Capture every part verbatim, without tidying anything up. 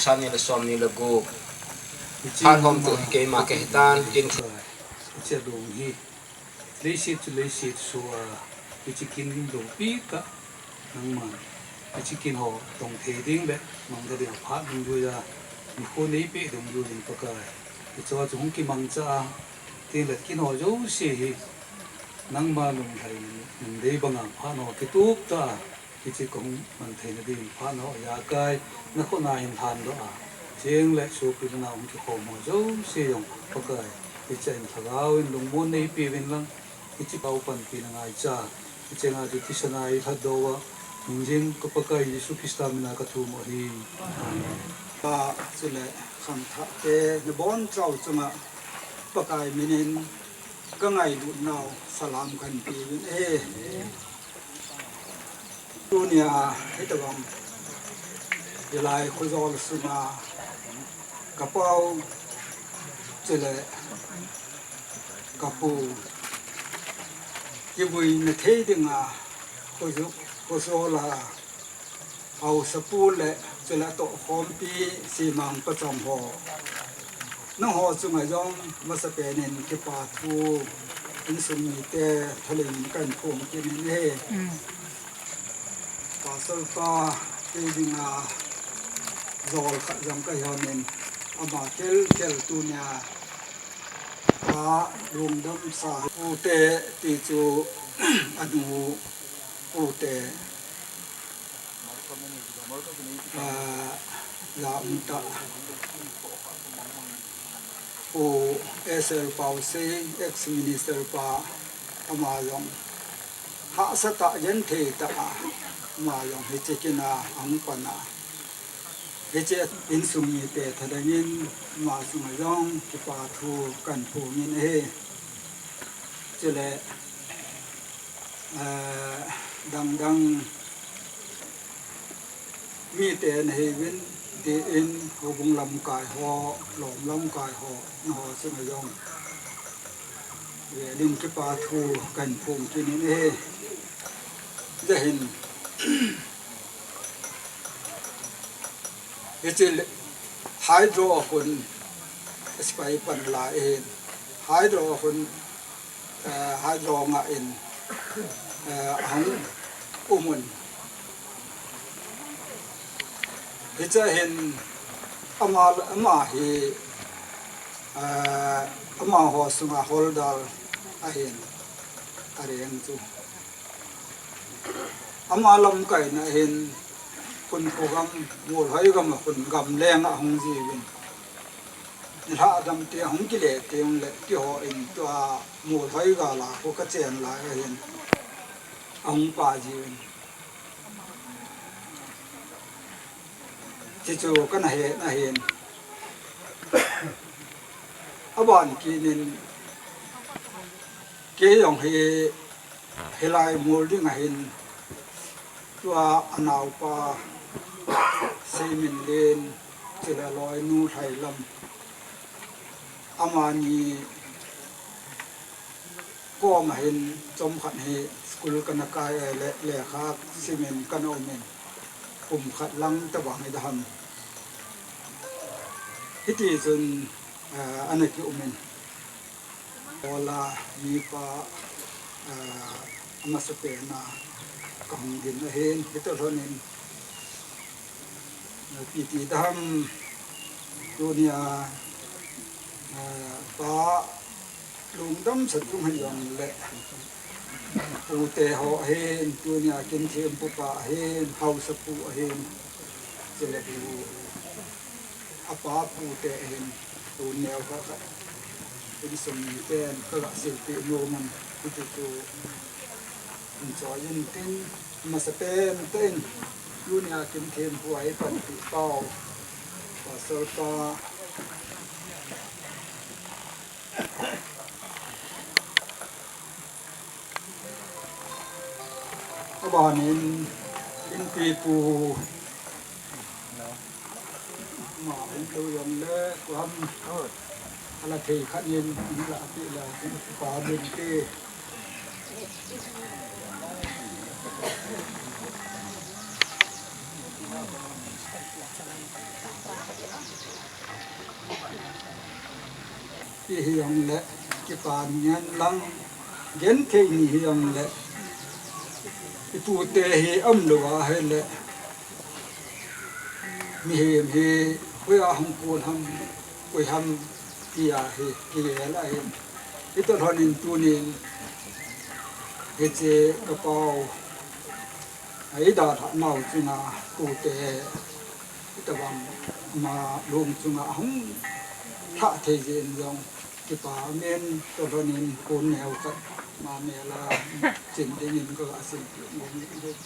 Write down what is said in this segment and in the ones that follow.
Thani le som ni le gup. Phat hom tu hi keima kahi tan, kin. Hiche dong hi. Leiset chu leiset sua, hiche kin dong pi ta. Nangman, hiche kin ho tong thei ding le, mang thei ding phat dungjuia, nikho neipeh dungjuiyin Pakai. Hichea chu hung kimangcha a, tin le kin ho jouse hi, nangma lunglhai nung dei banga phat ho kitup ta a, hiche kahung man theina ding phat ho, Pakai, nakhut a hin lhandoh a, cheng le sopi le nao hung kikhom ho jouse jong Pakai, hichea hin lhagao in lungmon neipeuvin lang, hiche pao panpina ngaicha, hiche nga chu thisan a ilhatdoh a, hingjing ka Pakai Jesu Christa mina kathum u ahi. Amen. Pa, chule khangthah te, nabonchau chunga Pakai minin, kangailut nau salam kahin peuvin ahi. Tunia, hitobang, hilai khojol sunga, kapau, chule, kapu, kivuina thei dinga, khoju, khojol a, haosapu le, chule tohkhompi, simang pacham ho. Nangho chunga jong, masapen in kipa thu, insung mite, thalheng in kahin phong kit in ahi. Pastor pa, kei dinga, jol khat jong kahi hon in, ama khelkhel tunia, pa lungdamsa pute ti chu, anu pute, ah, la um ta. Pu S L Pausei, ex-minister pa, ama jong hahsa tah, genthei tah a, ama jong hiche kin a ahung pan a, hiche insung mite thalheng in ama chunga jong kipa thu kahin phong in ahi. Chule, eh, dangdang mite nahiuvin, tin houbung lamkai ho, lom lamkai ho, nangho chunga jong velin kipa thu kahin phong kit in ahi. Jai Hind. Hiche le, hydro a khun, spy pan lai hin, hydro a khun, eh, hydro ngah in, eh, ahung um un. Hichea hin ama, ama hi, eh, amaho sunga houldar ahin, areng chu. Ama lamkaina hin, khun khogam, Molhoi gam a khun gamleng a ahung jiuvin. Nilhah dam te ahung kile teng le, kihou in tua Molhoi gal a khu kachen lai ahin, ahung pah jiuvin. Hichu kana het ahin. Aban kit in, kei jong hi, hilai mol ding ahin, tua anaopa, Seiminlen, chule aloinu Lhailam, amani koma hin chomkhat hi school kana kai a le, lekha simin kana um in, kum khat lang tobang hidam. Hitichun, eh, ana kium in. Ola mipa, eh, amasapen a kahung ding ahin, hitoh lhon in. Ipi ti dam, tunia, eh, pa lungdamsa tum hijongle, pute ho ahin, tunia kin thempu pa ahin, haosapu ahin, chule pu, apa pute ahin, tu neo kha kha. Insung miten kaga silpeh nom un, hiti chu. Inchoi intin, masapen tah in, tunia kin thempu a eipanpi pau, Pastor pa. Abanin, inpipu. Ama umlou jongle, kuham. Ala thei khat in, inla pi la, pa min te. Ti hi jong le, kipa ni hen lang, genthei ni hi jong le, i tute hi aum lou a hile, mihem hi, koi a hung kon ham, koi ham, ti a hi, kigel ahin. Hitoh lhon in tunin, hiche ka pau, a i dalhah nau chunga, tute, Hitabang ama lung chunga hung lhah thei jeh in jong kipa umin, toh lhon in kon neo khat ama mel a chin dingin ka ga sim peh nom in.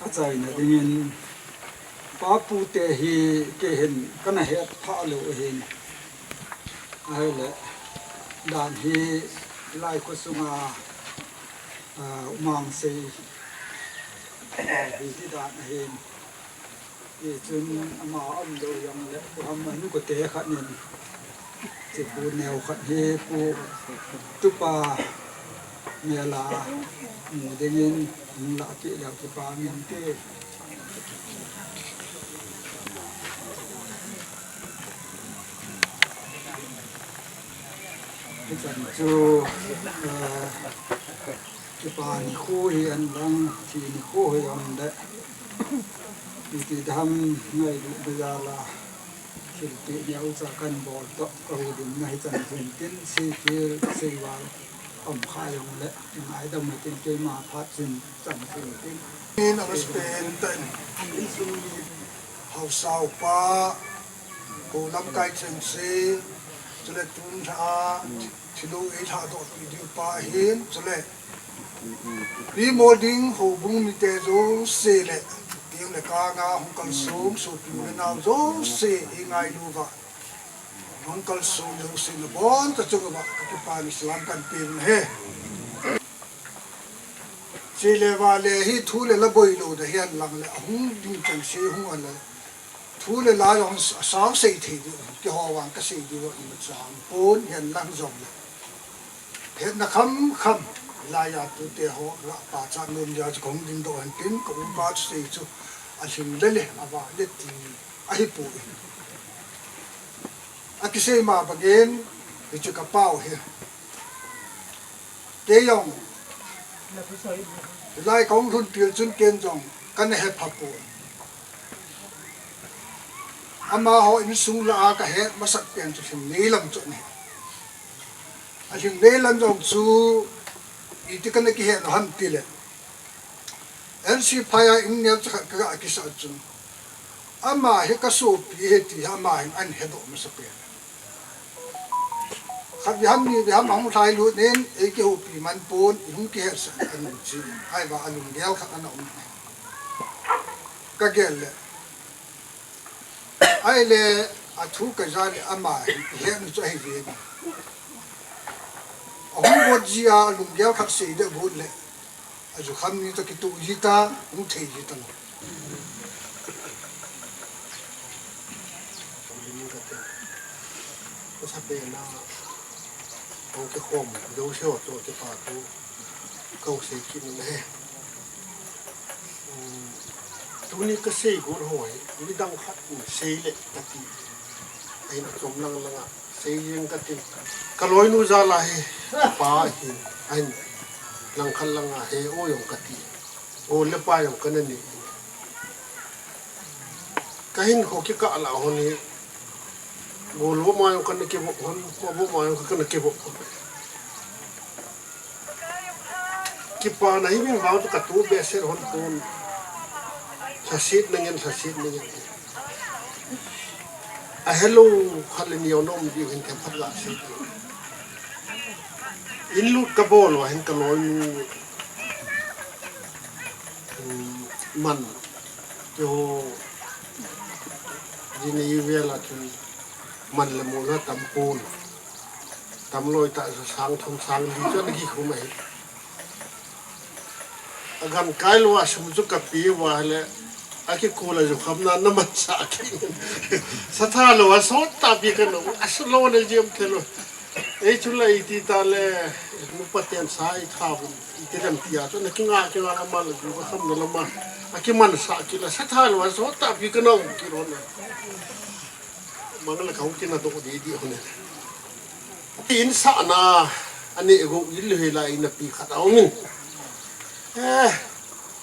Achaina dingin, pa pu te hi kei hin kana het pha lou ahin. Ahile, dan hi lai kho sunga, ah, umang sei, ah, hi, hi dan ahin. Hichun ama aum lou jong le, pu ham a hin kote khat nin, hiche kon neo khat hi pu tupa mel a mu dingin hung lah kit leu kipa umin te. Hichan chu, eh, Kipa nikho hi ahin lang, thi nikho hi aum le. Hiti ham ngailut na jal a, thilpeh neocha kahin bol toh, ka huhhingna hi chan chun tin, seikhel, seival, um kha jong le, ngaidam u tin, keima phat chun chan chun tin. Min a mas pen tan, insung mi, haosa upa, Pu Lamkai Chengse, chule tun lha a, thilou eilhahdoh peh diu pa ahin, chule, Pi Moding houbung mite jouse le, teng le kang a hung kalsong, sopi u le nao jouse eingailu uva, hung kalsong jouse nabon chauva, ka kipa ni salam kahin pe u ahi. Chule vale hi thu le la boilou na hihen lang le, ahung ding chengse hung a le, thu le la jong asao sei thei diu, keiho vang kasei diu, imacha um pon hihen lang jong le. Hetna khamkham, laiya tute ho, la pachat nom dia chu kahung dingdoh hen tin, ka upa chu sei chu, alhing le le, avah le ti, ahipoi. Akisei ma bangin, hichu ka pau hi. Kei jong, hilai kahung lhun til chun ken jong, kana hepha poi. Amaho insung lah a kahet masat pen chu Lhingnei lam chu ahi. A Lhingnei lam jong chu iti kana kihet u ham tile, N C phai a in neocha khat kaga kisah chun, ama hi kasopi ahi ti hi ama hin ahin hedoh masa pen. Khat vei ham ni vei ham ahung lhailut in, eikihoupi man pon, ihung kihetsah in ahin chi. Ahivang a lunggel khat ana um. Kagel le. Ahile, athu kaja le ama hin, ihet u chu ahi jeng e. Ahung got jia, lunggel khat sei ding got le. Ajukham ni toh kitoh ji ta, hung thei ji talou. Ka sa pen a, hung kikhom jouse ho toh kipa thu, kahung sei kit u ahi. Um, tuni kasei got ho hi, midang khat in sei le kati. Ahin achom lang lang a. Sei jeng kati. Ka loinu jal a hi, pa hi, ahin, langkhat lang a hi, o jong kati. Gol le pai jong kana nei. Kahin kho kikah lah hon hi, gol vop ma jong kana kivop hon, pa vop ma jong kana kivop hon. Kipana hi min vang chu katoh behseh hon pon. Lhasetna ngen, lhasetna ngen. Ahelou khat le ni jong na um diu hin themkhat ga sei. In lut kabol uva hin ka loinu, um, man. Keiho, jini vel a chun man le mol na tam pon. Tam loi tah chu sang thum sang li chu ana kikhum ahi. Agan kai lou a sum chu kape uva ahile, akikol a jukhamna naman sah kit. Satha lou a sot tahpi kana, asa lou na jiem thei lou. Ei chu la iti tale, nupa ten sa itha bun, iti lem tia chu na kinga kinga lama la ju ka kham na lama, akiman sah kit la, satha lou a sot tahpi kana um kit lou na. Bang la kau kina do di di hone. Tin sa na, ani ego il he la ina pi khat a umin. Eh,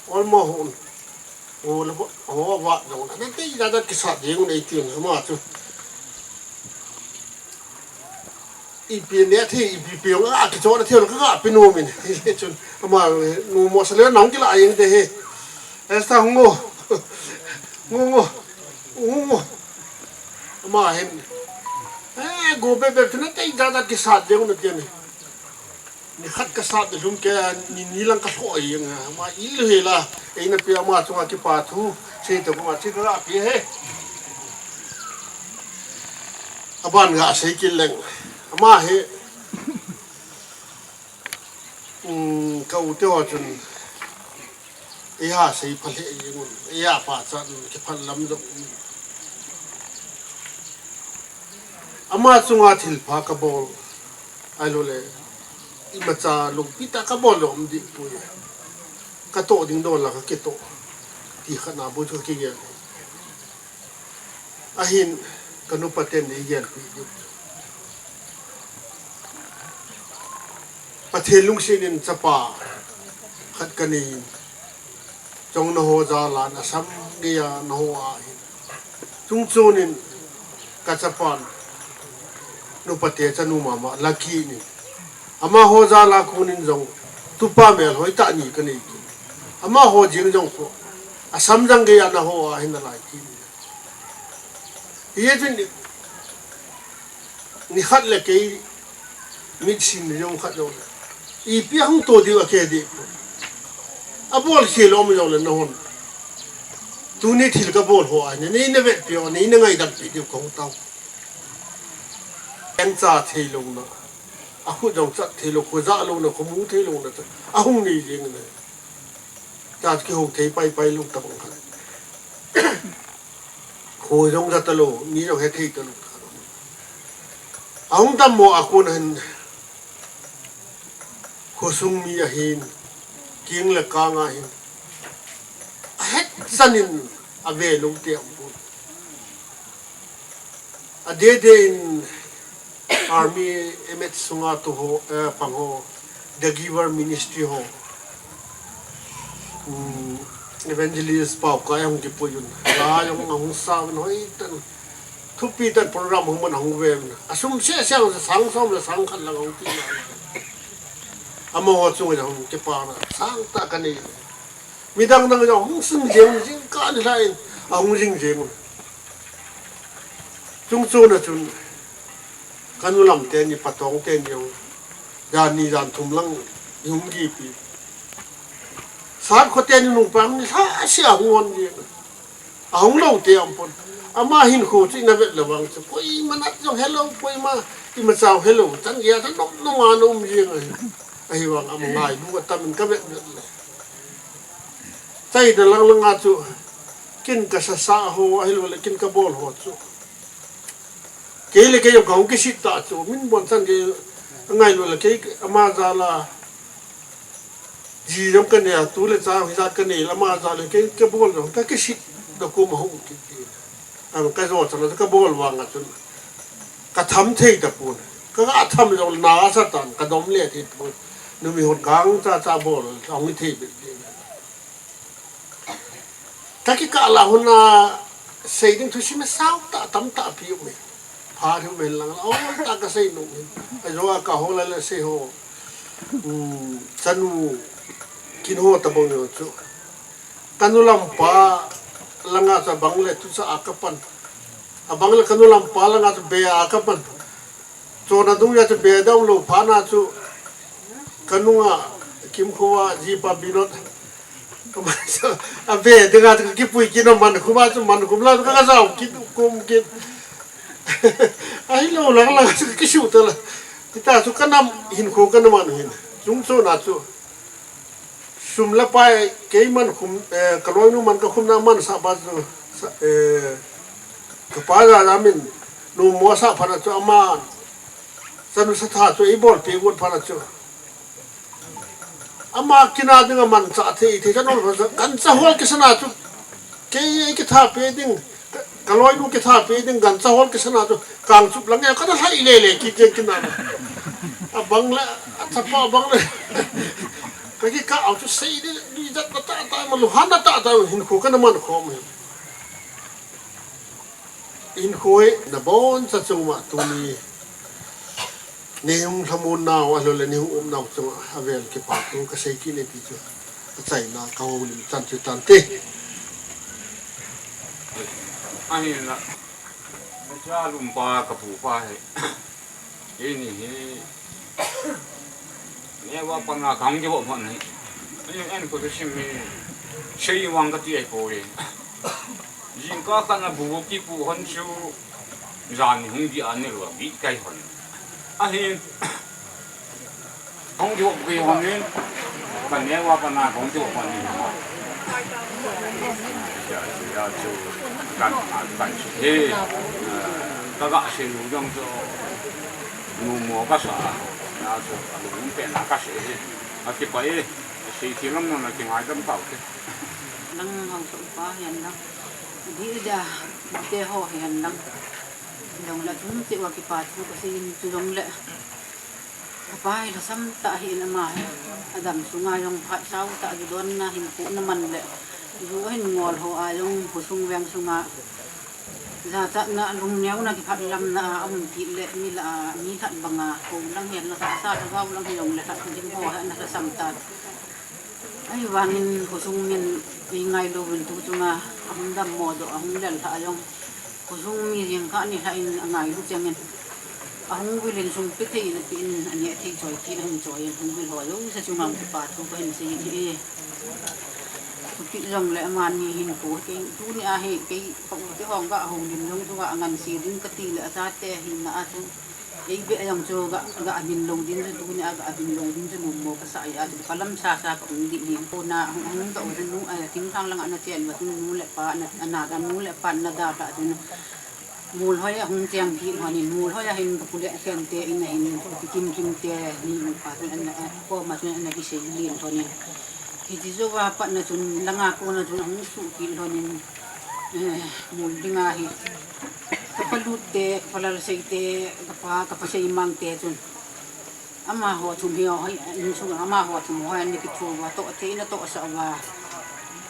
olmo hon. O la, o wa dong. Ani te ida da kisa ding nei tin ma chu. Ipi ne the, ipi pi nga kichona the ka ga pi no min. Chun ama nu mo sa le nang kila yeng te he. Esta ngo. Ngo ngo. Ngo ngo. Ama hin. Eh, go be be tu na te ida da kisa ding na te ni. Ni khat ka sat de lhum ke, ni, ni lang ka lhoh jeng a, ama il he la, eina pe ama chunga kipa thu, sei to kuma chi ka pe he. Aban ga sei kit leng, ama he, um, ka u te ho chun, Eiha sei pha lheh jeng un, eiha pachat un, kiphat lam jong um. Ama chunga thilpha ka bol, ahilou le, imacha lungpi tah ka bol jong um deh poi. Ka toh ding dol la ka kitoh, ti khat na bu chu ka kigel. Ahin ka nupa ten nei gelpeh diu. Pathen lungset in chapa khat ka nei in. Chong na ho jal a na sam gei a na ho a hin. Chungchon in ka chapan nupa te chanu mama Lucky in. Amaho jal a kon in jong tupa melhoi tah ni ka nei kit. Amaho jeng jong khu asam jang gei a na ho a hin na lai kit. Hijeh chun ni, ni khat le kei mit sin jong khat jong le. Ipi hung to diu a kei deh. Abol khel um jong le na hon. Tuni thil ka bol ho a, nei na vetpi o, nei na ngaidam pi diu ka hung tao. Eng cha thei lou na. A khu jong chat thei lou, khu ja lou na, khu mu thei lou na. A hung nei jeng na. Cha ki hung thei pai pai lou ta bang khat. Khu jong ja ta lou, mi jong he thei ta lou. Ahung dammo a kon hin, khosung mi ahin, king le kang ahin, ahet chan in ave lou te um pon. Adeh deh in Army M H sunga tu ho, eh, pang ho, The Giver Ministry ho. Um, Evangelist Pau Kai hung kipui un. La jong ahung sa un hoi tan. Thupi tan program hung man hung ve un. Asum se se sang som le sang khat lang hung pi na. Amaho chung jong hung kipa na. Sang tah ka nei. Midang dang jong hung sing jeng jing ka ni lai. Ahung jing jeng un. Chungchon a chun. Ka nu lam teni, patong teni jong, jan ni jan thum lang i hung kipi. Sat kho teni nung pang ni lha sia hung on ni. Ahung lou te um pon. Ama hinkho chu ina vet le vang chu. Koima nat jong helou, koima imacha helou. Chan gei a tha nom nom a na um jeng ahi. Ahivang ama ngailu atam in ka vet vet le. Chai da lang lang a chu. Kin ka sasa ho, ahilou le kin ka bol ho chu. Kei le kei jong ka hung kisit ta chu, min bon chan kei ngailu le kei ama jal a. Ji jong ka nei a, tu le cha hijat ka nei le ama jal le kei ka bol jong ka kisit da kum a hung kit ti. Am ka jo chan ka bol vang a chun. Ka tham thei ta pon. Ka ga tham jong na sa tan ka dom le thei pon. Numi hon gang cha cha bol hung thei be. Ka kikah la hon a sei ding thusim asao tah, tamtah pi um e. Pha thum hen lang, ol tah ka sei nom e. Ajo a ka ho la le sei ho. Um, chanu kin ho ta bang jong chu. Ka nu lampa langa chu abang le tucha a ka pan. Abang le ka nu lampa langa chu be a ka pan. Chona dung a chu be dong lou phat na chu ka nunga Kimkhoa jipa Binot. Ka man chu a be dinga chu ka kipui kit na man khu ma chu man khum la chu ka jao kit kum kit. Ahilou lang lang chu ka kisu ta la. Hita chu ka nam hinkho ka nam a hin. Chungchon a chu. Sum le pai kei man khum, eh, ka loinu man ka khumna man sah pa chu, sa-, eh, ka pa ja ja min, nu mo sah phat a chu ama, chanu sa tha chu ei bol pe got phat a chu. Ama kina ding a man cha thei, thei cha nol phat a chu, gancha hol kisa na chu. Kei ei kitha pe ding, ka, ka loinu kitha pe ding, gancha hol kisa na chu, kang chup lang e, ka na lhai le le, ki keng kina. A bang le, a thapa bang le. Ka ki ka au chu sei de, ni jat na ta ta, ma lu han na ta ta, hin khu ka na man khom e. Hinkho hi na boncha chunga tuni neihung lhamon nau, ahilou le neihung um nau chunga avel kipathu kasei kit e ti chu achaina kahoulim chan chu tante. Ahinla, nachalum pa kapu pa hi. Eini hi, neo a pat a kahung kihou man hi. Ei, enkho thusim hi, sei vang kati ahipoi. Jingkah khat a bu kipu hon chu, jan hung dia nilou a, gih kai hon. Ahin, hung kihou kihou hon in, ka neo a pat a kahung kihou hon in. Sia, sia chu, kan, kan, kan, he, ka ga sei lou jong chu, Nu mo kasa, na chu, alung pen a kasei hi. Akipah e, sei thei lam na kingaidam tau te. Lang hausa upa hihen lang. Dih dia, te ho hihen lang. Long la tum te wa kipathu kasei in chu long le. Apa hi lhasam tah hi in ama hi. Adam sunga jong phat sau tah ju don na hin pu na man le. Ju hin ngol ho a jong pu sung veng sunga. Jachatna, lungneona, kiphatlamna a um kit le, mi lah a, mi lhat banga, ho lang hihen la, sa, sa, lhagao lang hilou le, lhat ding ho, na lhasam ta. Ahivangin, khosung min, i ngailu vin tu chunga, ahung dammo doh, ahung lel lhah jong. Khosung mi jingkah ni lhah in, angailu chengin. Ahung vil in sung pe thei in, api in, aneh thei choi kit, ahung choi in, hung vil ho, jouse chunga, kipathu, kahin sei in, e. Chuti jongle amani hinkho kei, tuni a hi kei ka u te hung ga houlim jong chu ga ngansi ding kati le achate hina a chu. Ei beh jong chu ga, ga ding lou ding chu tuni a ga ding lou ding chu numo kasa a chu ka lam sasa ka um ding hi kona hung, hung ga u chu nu a thingthang langa na chen va chu nu le pa na, ana ga nu le pa na da ta chu. Mol hoi a hung cheng kit lhonin, mol hoi a hin ka pu le a cheng te in a hin, ka pi Kimkim te ni upa chun ana, a, koma chun ana kisei lin lhonin. Hiti jou a pat na chun, langa kona chun ahung suh kit lhonin, eh, mol dinga hi. Ka pa Lut te, ka pa Lalsei te, ka pa, ka pa Seimang te chun. Amaho thum hi, hoi, insung amaho thum hoi, ana kithu uva, toh thei na toh sa uva.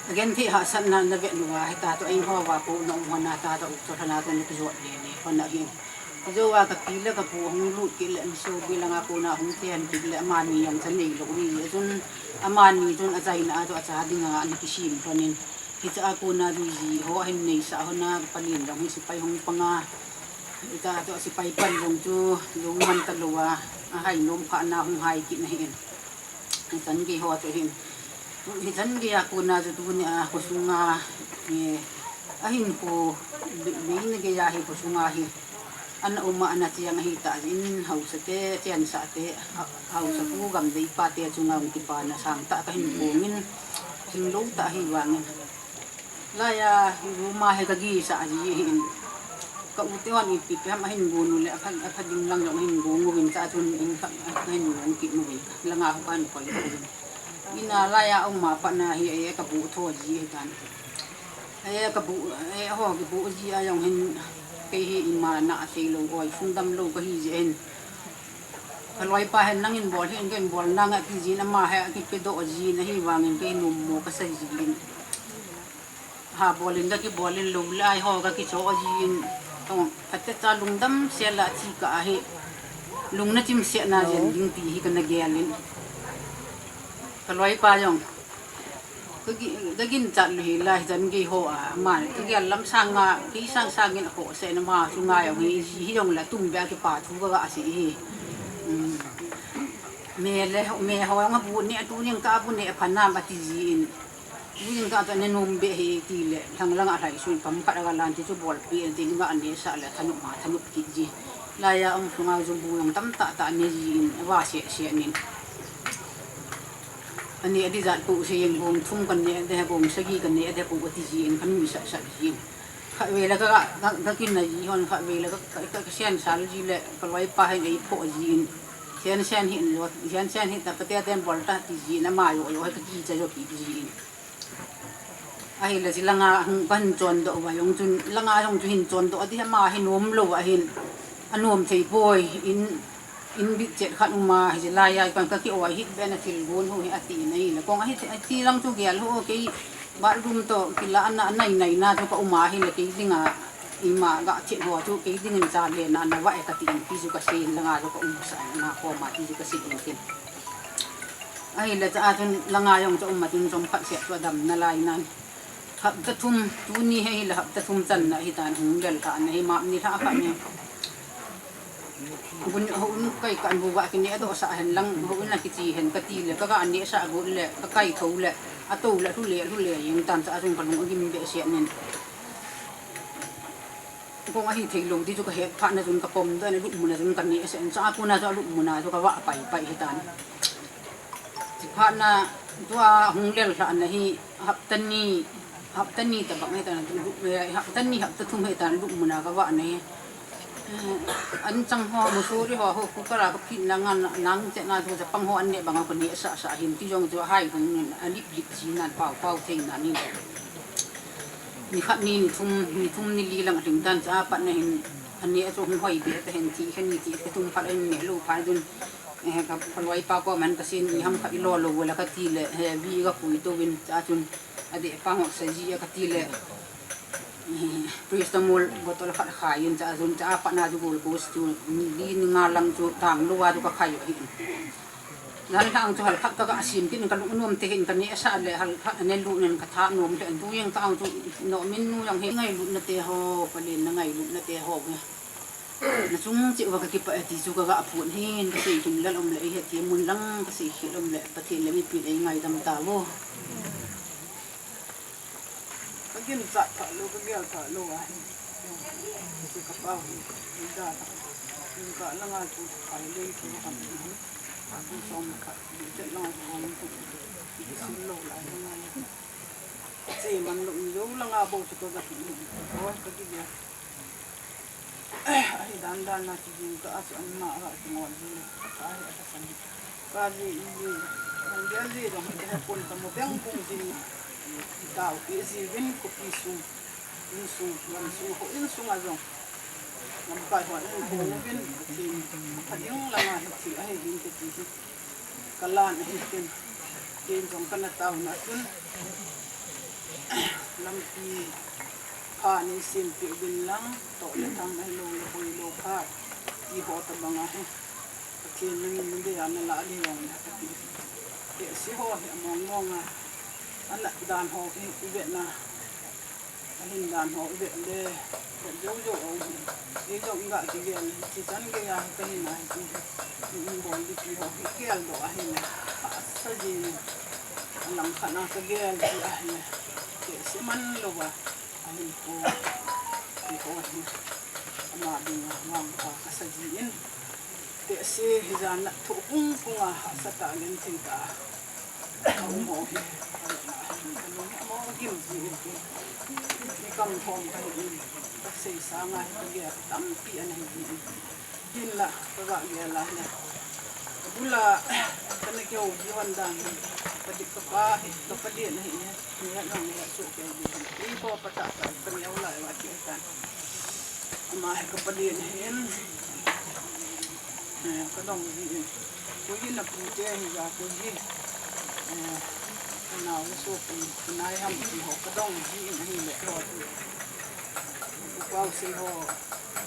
Agenthei hahsatna na vet uva, hita toh in ho uva, ko na um hon a, ta toh, toh thana toh na kijot le le, hon a hin. Jou a ka pi le ka pu hung lut kit le, insung bi langa kona hung ten kit le, amani jong cha neilou ri, chun amani chun achaina a toh acha dinga, ana kisim lhonin. Hiche a kona chu ji ho ahin neisah hon a, ka pa Len jong hi sepai hung pang a. Hita chu sepai pan jong chu, jong man talou a, ahai nom kha na hung hai kit na hi in. Hichan gei ho chu hin. Hichan gei a kona chu tuni a, khosung a, eh, ahinkho, be, beina gei a hi khosung a hi. Ana um a, ana cheng ahi ta jin, haosa te, chensah te, ha, haosa pu gamdei pa te chunga hung kipana sang tah kahin pongin, hinglou tah hi vangin. Laiya, room a hi ka gisa ji hin. Ka u te hon ipi pi ham ahin gon u le, apha, apha ding lang jong ahin gon uvin cha chun in kha, ahin gon kit uvin. Langa ho kahin koi uvin. Ina laiya, aum a pat na hi, e, ka bu tho ji hi tan. E, ka bu, e, ho, ka bu ji a jong hin, kei hi ima na sei lou, oi, sung dam lou ka hi ji hin. Ka loi pa hin nangin bol hin, ken bol nang a ki jin ama hi, ki pe doh ji na hi vangin kei numo ka sa ji hin. Ha, bol in ka kibol in lou lai ho ka kicho ji in. Tong, phatecha lungdam sel a thi ka ahi. Lung na chim se na jen ding ti hi ka na gel in. Ka loi pa jong. Ka gi, ka ginchat lou hi lai jan gei ho a, ama, ka gel lam sang a, kei sang sang in a ko se na ma chu ngai jong hi, hi jong la tum be a kipa thu ka ga sei hi. Um. Me le, me ho jong a bu ne, tu ning ka bu ne pha na ma ti ji in. Ning ka ta ne num be hi ti le, thang lang a lai sun pam pat a ga lan ti chu bol pi en ti nga ne sa le thanu ma thanu ki ji. Laiya um sunga jumbu jong tam ta ta ne ji in va se se nin. Ani adi jat ko se yen gong thum kan ne de gong sagi kan ne de ko ati ji in kan mi sa sa ji in. Kha ve la ka ka ka kin na ji hon kha ve la ka ka ka sen sal ji le ka loi pa hen ei pho ji in. Sen sen hin lo sen sen hin ta pa te ten bol ta ti ji na ma yo yo ka ki cha yo ki ji in. Ahile chi langa hung kan chon do wa yong chun langa yong chu hin chon do ati ma hin um lo wa hin. Anom thei poi in in bit chet khat uma hi lai ai kan ka ki oi hit be na thil gun hu hi ati nei le kong ahi ti lang chu gel hu kei bathroom to kila ana nai nai na chu ka uma hi le kei dinga ima ga chet ho chu kei dingin cha le na na wa e ka ti in ti chu ka se in langa chu ka um sa na ko ma ti chu ka se in kin. Ahile cha chun langa yong cha um ma tin chom khat se chu dam na lai nan. Hapta thum, tuni hi la hapta thum channa hi tan hung lel ta na hi map ni tha kha ni. Bun ho un kai kan bu ba ki ne do sa hen lang ho un na ki chi hen ka ti le ka ga ne sa bu le ka kai tho le a to le thu le thu le yin tan cha chung ka lung gim be se nen. Kong ahi thei lo ti chu ka he pha na chun ka pom da na lu mu na chun ka ne se cha ku na cha lu mu na chu ka wa pai pai hi tan. Chi pha na tua hung lel hla na hi hapta ni hapta ni ta bang he ta na hapta ni hapta thum he ta lu mu na ka wa na hi. An chang ho mu su ri ho ho ku ka ra ka phi na ngan nang che na chu cha pang ho an ne bang ko ni sa sa hin ti jong chu hai hung ni a lip lip chi nan pau pau thei na ni. Ni khat ni ni thum ni thum ni li lang a ding dan cha pat na hin an ne chu hung hoi be ta hin ti khen ni ti ka thum phat in ne lu pha dun. Eh, ka, ka loi pa ko man ka sin i ham kha i lo lo la ka ti le, he, vi ka kui to win cha chun, a de pa ngok sa ji ka ti le, eh, paracetamol bottle khat khai in cha chun, cha pa na ju glucose chu, ni li ni nga lang chu, tang lo wa chu ka khai hi. Nan lang chu hal khat ka ka sim tin ka lung nom te hin ka ne sa le, hal khat ne lu nen ka tha nom te, tu yang tang chu, no min nu yang he ngai lu na te ho, ka le na ngai lu na te ho. Na chung cheh uva ka kipah e ti chu ka ga phun hin, ka sei tum lal um le, ei heti mun lang, ka sei khel um le, Pathen le mipi le ei ngaidam ta vo. Ka gim chat pha lo, ka gel pha lo a hin. Chu ka pau hi, ei da ta. Ka langa chu, ka le chu ka ham hin. Ka som ka, ka langa chu ka ham hin. Sil lo la, langa le. Che man lo, lo langa bo chu ka ga hin. Oi, ka gel. Ahi dan dan na chu jing ka a chu an ma a chu ngol ji le. Ka hi a ka san. Ka ji i ji. An dia ji dong hi he pon ka mo beng kung ji. Tao ki ji win ko pi sung. In sung, lam sung, ho in sung a jong. Lam kai ho in ko win ko pi. Ka ding langa hi ti ahi ding ke ti hi. Ka lan ahi tin. Tin jong ka na tao na chun. Lampi pha nei sim peh uvin lang, toh le thang ahi lo le hoi lo pha. Ti ho ta bang ahi. Pathen nangin na dei a na la dei vang le ka ti. Tehse ho hi a mong mong a. Ana dan ho hi i vet na. Ahin dan ho i vet le. Vet jou jou a um hi. Ei jong i ga kigel hi. Chi chan gei a hi ka hin a hi ti hi. I in bol di ti ho hi gel doh ahi na. Hahsa jing. A lang khat na ka gel hi ahi na. Tehse man lo va. Ahin ko, ti ko hi, ama ding a vang pa ka sa ji in. Tehse hi jan na tho kung kung a hahsa ta len thei ta. A um ho hi, ka lung hi ama gim ji in. Ni kam thom ka hi in, ka sei sa nga hi ka gel tampi ana hi ji in. Hin la, ka ga gel a le. Ka bul a, ka na kihou ji hon dan hi. Ka dik ka pa hi, ka pa dien hi. Ni ha nong ni ha su ke ji. Ni ko pa ta ta, ka ni au lai wa ti ta. Ama hi ka pa dien hi. Eh, ka dong ji. Ko hi na pu te hi ga ko ji. Eh, ka na u su pu, ka na ham ti ho, ka dong ji hi le ko. Ku pau sei ho,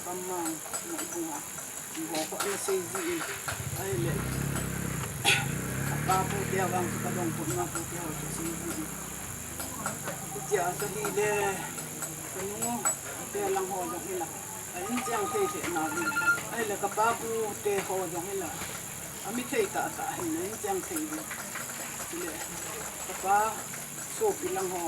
ka mang, na i bunga. Ti ho ko ana sei ji in, ahile. Apa pu te vang chu ka dong pu na pu te ho chu sei ji in. Ku tia chu hile, ka nu te lang ho jong hila. A in chang thei thei na ding. Ahile ka pa pu te ho jong hila. A mi thei ta ta hin a in chang thei ding. Hile, ka pa sopi lang ho.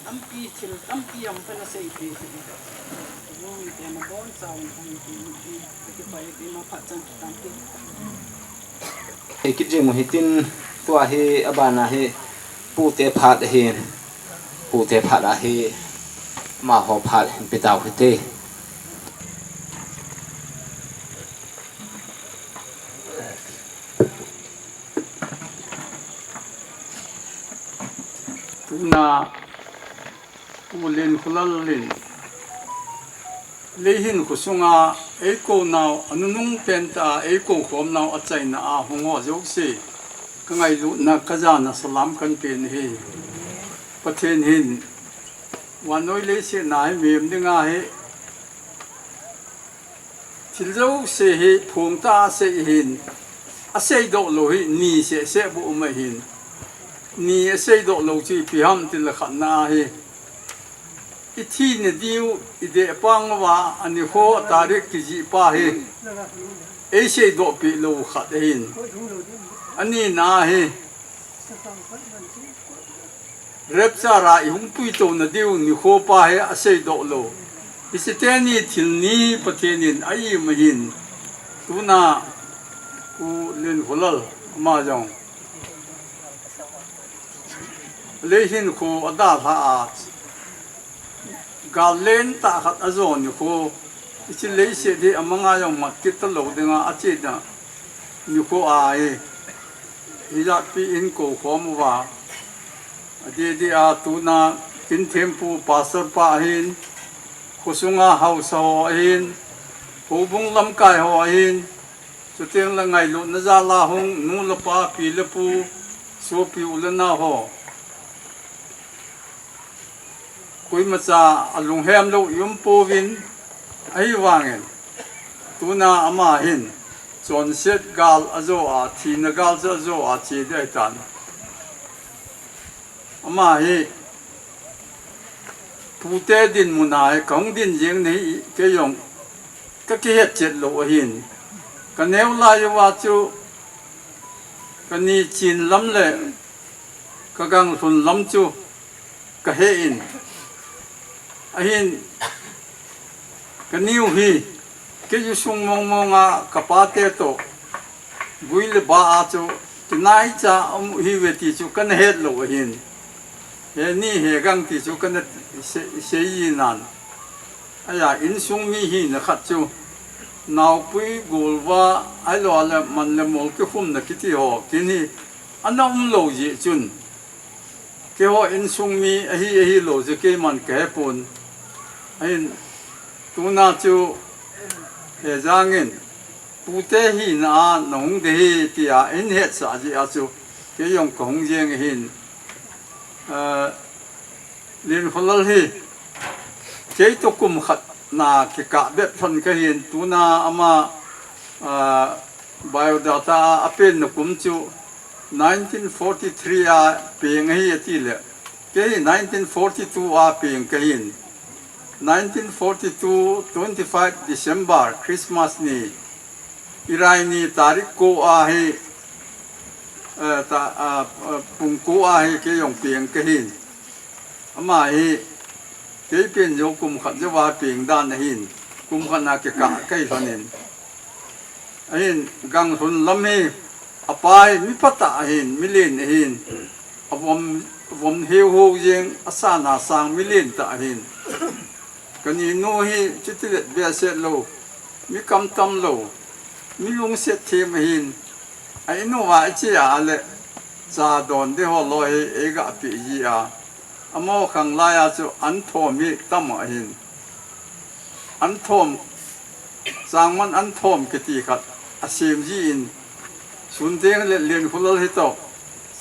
Lampi thil tampi jong kana seipeh hi. Vumite nabon chauvin hung tin hi, kakipah e, keima phat chan kitampi. Ei kit jing u hitin, tua hi abana hi pute phat ahi. Pute phat ahi, amaho phat hin pe tau hite. Tuna U Lenkholal in Leihin khosunga eikou nau, anunung pentah a eikou khom nau achaina a hung ho jouse, kangailutna kajana salam kahin pe ahi. Pathen hin vannoi leiset a hi mihem dinga hi thil jouse hi phongtah a asei ahin, aseidoh lou hi ni sehseh bou um ahin. Ni aseidoh lou chu ipi ham tile khatna ahi, ithina diu ideh pang uva anikho tarik kijih pa hi eiseidoh peh lou khat ahin. Anina hi rapture a ihung puitouna diu nikho pa hi aseidoh lou. Hiche teni thil ni Pathen in a-im ahin. Tuna U Lenkholal ama jong Leihin kho adalhah a, gal lentah khat ajo nikho, hiche leiset hi amanga jong mat kit talou dinga achena nikho ahi. Hijatpi in kou khom uva, adeh deh a tuna Kinthempu pastor pa ahin, khosunga haosa ho ahin, houbung lamkai ho ahin, chutengle ngailutna jal a hung nu le pa, pi le pu, sopi u le nao ho, koimacha alunghem lou i-um pouvin, ahivangin tuna ama hin chonset gal ajo a, thina gal chu ajo a che ding ahitan. Ama hi pute dinmun a hi kahung din jeng ahi, kei jong kakihet chet lou ahin. Kaneo lai uva chu kani chin lam le kagang lhun lam chu kahe in, ahin kaniu hi kei ju sung mong mong a kapate toh gui le ba a chu kinaicha um hiuve ti chu kana het lou ahin. He ni he gang ti chu kana sei, sei jinan. Aja insung mi hina khat chu naopui golva ahilou le man le mol kikhumna kiti ho kin hi ana um lou jeh chun, keiho insung mi ahi, ahilou chu keiman kahepon. Ahin tuna chu Hejang in pute hina a nahung ding ahi tia eihetsah jeh a chu kei jong kahung jeng ahin. Lenkholal hi keitoh kum khat na kikah bep lhon kahin, tuna ama biodata a apenna kum chu nineteen forty-three a peng ahi atile, kei nineteen forty-two a peng kahin. Nineteen forty-two, twenty-five December, Christmas ni, Iraini tarik ko a hi, pung ko a hi kei jong peng kahin. Ama hi kei pen jou kum khat jouva peng dan ahin, kum khat na kikah kahi lhonin. Ahin, gang lhun lam hi, apa hi mi phatah ahin, milen ahin, avom, vom heu hou jeng, asana sang milen tah ahin. Kaninu hi chutilet behseh lou, mi kamtam lou, mi lungset them ahin. A-in uva iche a le, cha don ding ho loi hi eiga peh ji a, amaho khang laiya chu anthom hi tam ahin. Anthom, changman anthom kiti khat asem jin, Sunteng le Lenkholal hitoh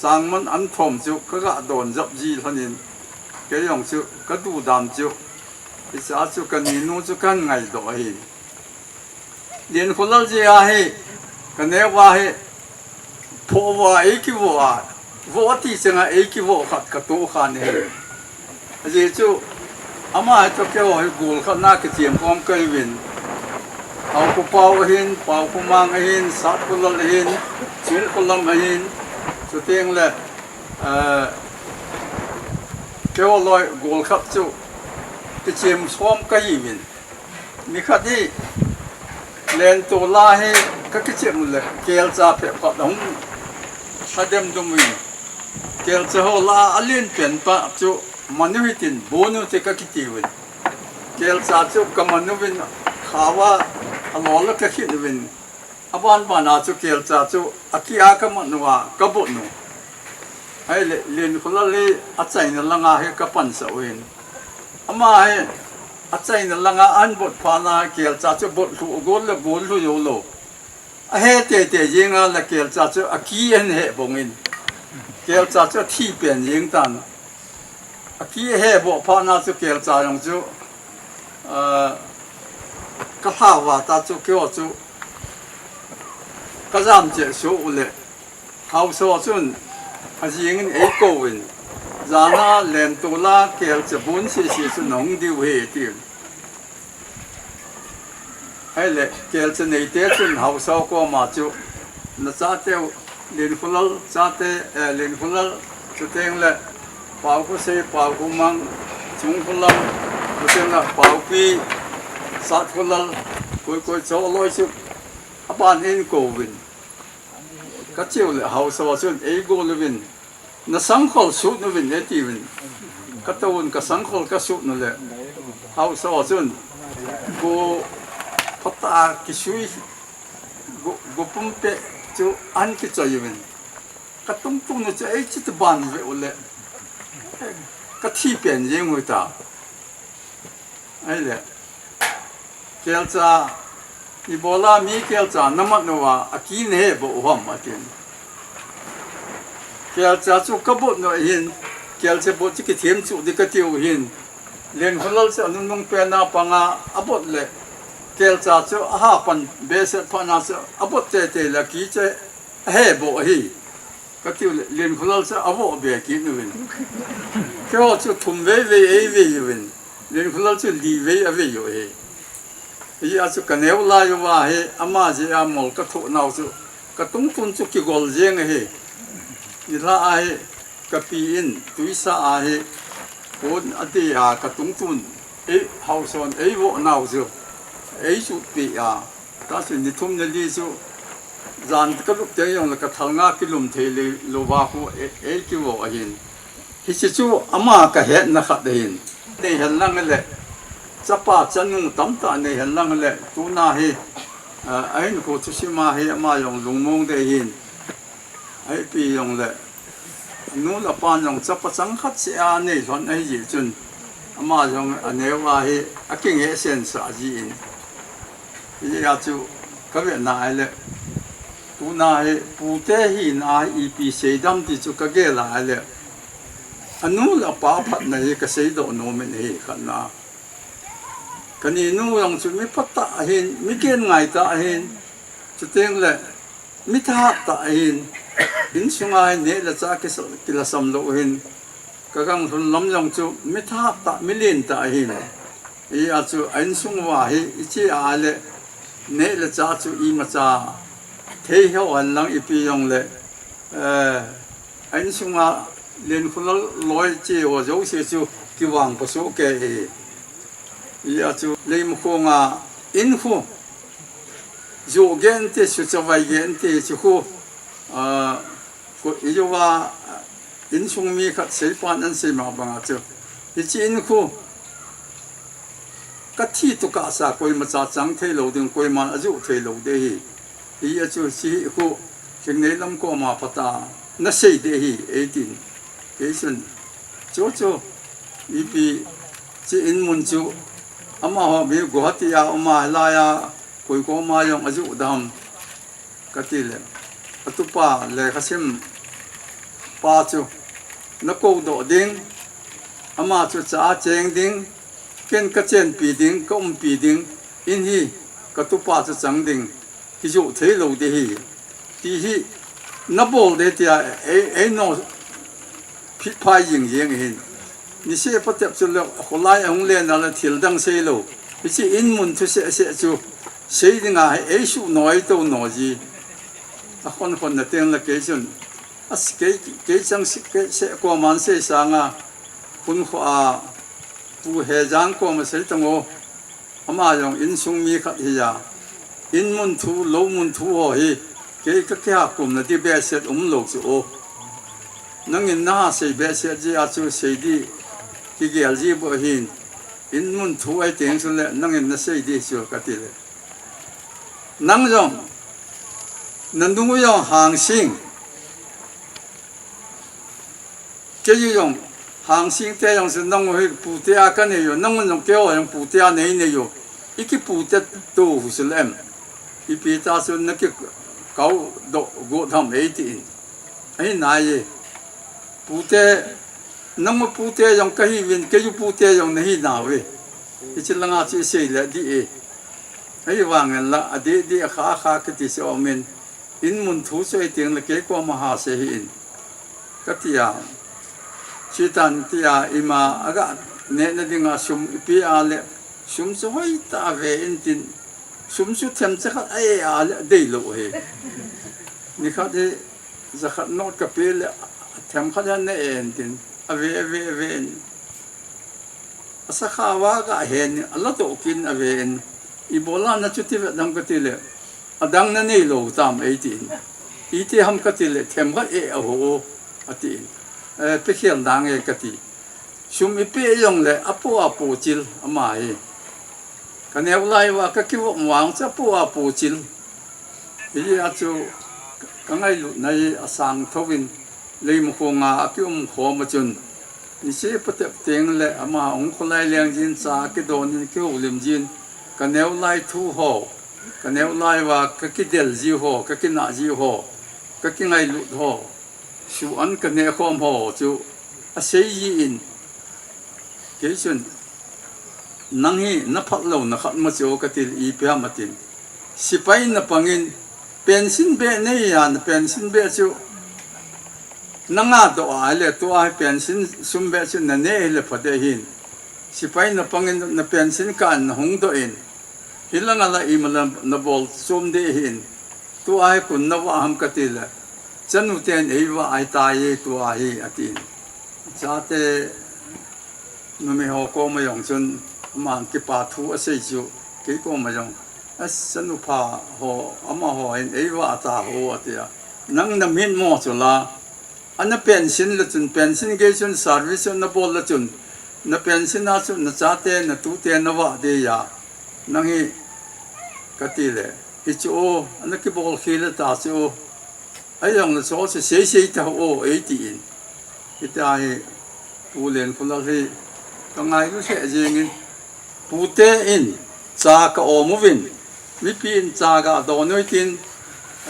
changman anthom chu kaga don jap ji lhonin, kei jong chu kaduh dan chu, hichea chu kaninu chu kahin ngaidoh ahin. Len Khulal jeh a hi, ka neo a hi, phoh a ei kivoh a, voh ti chenga ei kivoh khat ka toh khan ahi. Ajeh chu, ama hi toh keiho hi gol khat na kichem khom kahiuvin. Haokholam ahin, Paokholam ahin, Satkhulal ahin, Chungkholam ahin, chuteng le, eh, keiho loi gol khat chu kichem khom kahiuvin. Nikhat hi Lentola hi ka kichem u le, kelcha phabep khat ahung lha demdum in. Kelcha ho lah a alen pen pa chu man u hitin bon u te ka kiti uvin. Kelcha chu ka man uvin, khaova alol a ka khin uvin. Aban ban a chu kelcha chu aki a ka man uva ka bot u. Ahile, Len Khulal hi achaina langa hi ka pansah uvin. Ama hi achaina langa ahin bot phat na kelcha chu bot lhuh gol le gol lhu joulou. Ahe teitei jeng a le kelcha chu aki ahin heh bong in. Kelcha chu athi pen jeng tan. Aki ahe boh phat na chu kelcha jong chu, ah, ka lha uva ta chu keiho chu ka jam cheh soh u le. Haosa ho chun ajing in ei kou vin, jan a Lentola kelcha bon sese chu nahung diu ahi, ati. Ahile, kelcha neite chun haosa ho koma chu, na chateu, Len Khulal chate, eh, Len Khulal, chuteng le, Paokhosei, Paokhomang, Chungkholam, chuteng le, Paopi, Satkhulal, koi koi chu loi chu, aban in kou vin. Ka cheu le haosa ho chun ei gol uvin, na sangkhol sut uvin, ati uvin. Ka tou un ka sangkhol ka sut u le. Haosa ho chun go phatah a kisui, go, go pumpi chu ahin kichoi uvin. Ka tungtung u chu ei chit ban ve u le. Ka thi pen jeng u ta. Ahile, kelcha, ibola mi kelcha na man uva, aki na he boh u ham, atin. Kelcha chu ka bot u ahin, kelcha bot chu kithem chu ding ka tiu ahin. Len Khulal chu anunung pen a panga abot le, kelcha chu aha pan behseh phat na chu abot teitei le aki chu ahe boh ahi. Ka tiu le, Len Khulal chu avoh be kit uvin. Keiho chu thum vei vei ei vei uvin. Len Khulal chu li vei avei u ahi. Hijeh a chu ka neo lai uva hi, ama jeh a mol ka thoh nau chu, ka tungtun chu kigol jeng ahi. Nilhah a hi, ka pi in, tuisa a hi, pon ati a ka tungtun, ei, haosa hon, ei voh nau chu, ei chu pi a. Tahsa ni thum ni li chu jan ka lup teng jongle ka thalnga kilum thei le lou va khu e, ei kivo ahin. Hiche chu ama ka hetna khat ahin. Nei hen lang le chapa chanu tamtah nei hen lang le tuna hi, a, ahin khu chu sima hi ama jong lungmong ding ahin. Ahipi jongle, anu le apan jong chapa chang khat seh a nei lhon ahi jeh chun, ama jong aneo a hi akingeh sensah jin. Hijeh a chu ka vena ahile, tuna hi pute hina a hi ipi seidam ti chu ka gel a ahile, anu le apa phatna hi ka seidoh nom in ahi khatna. Ka ninu jong chu mi phatah ahin, mi ken ngai tah ahin, chuteng le, mi thahat tah ahin, insunga hin neh le chah kisa-, kilasam lou hin, ka gang lhun lam jong chu mi thahat tah, mi len tah ahin. Hijeh a chu a insung uva hi, iche a le, neh le chah chu imacha thei hih hen lang ipi jong le, eh, a insunga Lenkhulal loi che ho jouse chu kivangpha soh kei ahi. Hijeh a chu Leimakhong a in khu, joh gei inte, suchavai gei inte, chu khu, a, ko-, ijouva, insung mi khat seipan ahin sei ma banga chu, hiche in khu, ka thi tukah sa koimacha chang thei lou ding, koiman ajoh thei lou ding ahi. Hijeh a chu hiche khu, Thingneilam koma phatah a na sei ding ahi, eitin. Kei chun, chu chu, ipi, hiche in mun chu, amaho mi Guwahati a um a, hilai a, koi koma jong ajoh dem, kati le, atupa lekhasim pa chu, na koudoh ding, ama chu cha a cheng ding, ken ka chenpi ding, ka umpi ding, in hi, katupa chu chang ding, kijoh thei lou ding ahi. Ti hi, nabol ding tia, ei, ei no phit phai jing jing hin. Niseh patep chu le, kholai ahung len a le thil dang sei lou. Hiche in mun thu seh seh chu, sei ding ahi, ei suh no, ei tou no ji. Akhon khon na teng le kei chun. As kei, kei chang seh, kei seh koiman sei sanga, Khun kho a, Pu Hejang koma sei tang o. Ama jong insung mi khat hi a. In mun thu, lou mun thu ho hi, kei ka kiha kumna ding behseh um lou chu o. Nangin naha sei behseh ji a chu sei ding kigel ji bou hin. In mun thu ahi teng chu le, nangin nasei ding chu kati le. Nang jong, nanu jong Hangsing. Kei jong, Hangsing te jong chu nang hi pute a kanei u, nang jong kei jong pute a nei nei u. I kipute tou u chu le em. Ipi ta chu na kikoi doh got ham ei tin. Ahi nai e. Pute, nang pute jong kahiuvin, kei u pute jong nahi nau ve. Hiche langa chu i sei le ding e. Ahivangin la, adih dih a kha a kha kiti chu um in. In mun thu chu ahi teng le kei koma ha sei hih in. Kati a, chutan tia ima aga nehna dinga sum ipi a le, sum chu hoitah a ve in tin, sum chu themcha khat a e a le, adei lou hi. Nikhat hi, jakhat note kape le, themkhat hi ana e in tin, ave, ave, ave in. Asakha uva aga hen, ala toh kin ave in, ibola nachuti vet ham kati le, adang nanei lou tam ei tin. Iti ham kati le, themkhat e aho, ati in. Eh, pe khel nange kati. Sum ipe jong le, apo apo chil, ama hi. Ka neo lai uva, ka kivop vang chu apo apo chil. Hijeh a chu ka ngailutna hi asang thou in, Leimakhong a akium khom a chun, niseh patep teng le ama hung kholai leng jin, cha kidon in kihoulim jin, ka neo lai thu ho, ka neo lai uva ka kidel ji ho, ka kinah ji ho, ka kingailut ho, suh an ka neh khom ho chu asei ji in, kei chun, nang hi na phat louna khat ma chu kati le, ipi ham atin. Sepai na pangin, pension beh nei a, na pension beh chu, na ngadoh a le, tua hi pension sum beh chu na neh le pha ding ahin. Sepai na pangin, na pension kah in na hung doh in. Hilanga la ima la na bol chom ding ahin. Tua hi koin na vah ham kati le, chanu ten ei vah ahitai tua hi atin. Chate numei ho koma jong chun, aman kipa thu asei chu, kei koma jong, a chanu pha ho, amaho hin ei vah ta ho, atia. Nang na min mo chu la, ana pension le chun, pension gei chun, service na bol le chun, na pension a chun, na chate, na tute, na vah ding a. Nang hi, kati le, hichu o, ana kibol khel ta chu o. Ahi jong le chu chu sei sei ta o, ei tin. Hitia hi, Pu Lenkholal hi, ka ngailu lheh jeng in, pute in, cha ka om uvin, mipi in cha ga don uvin tin,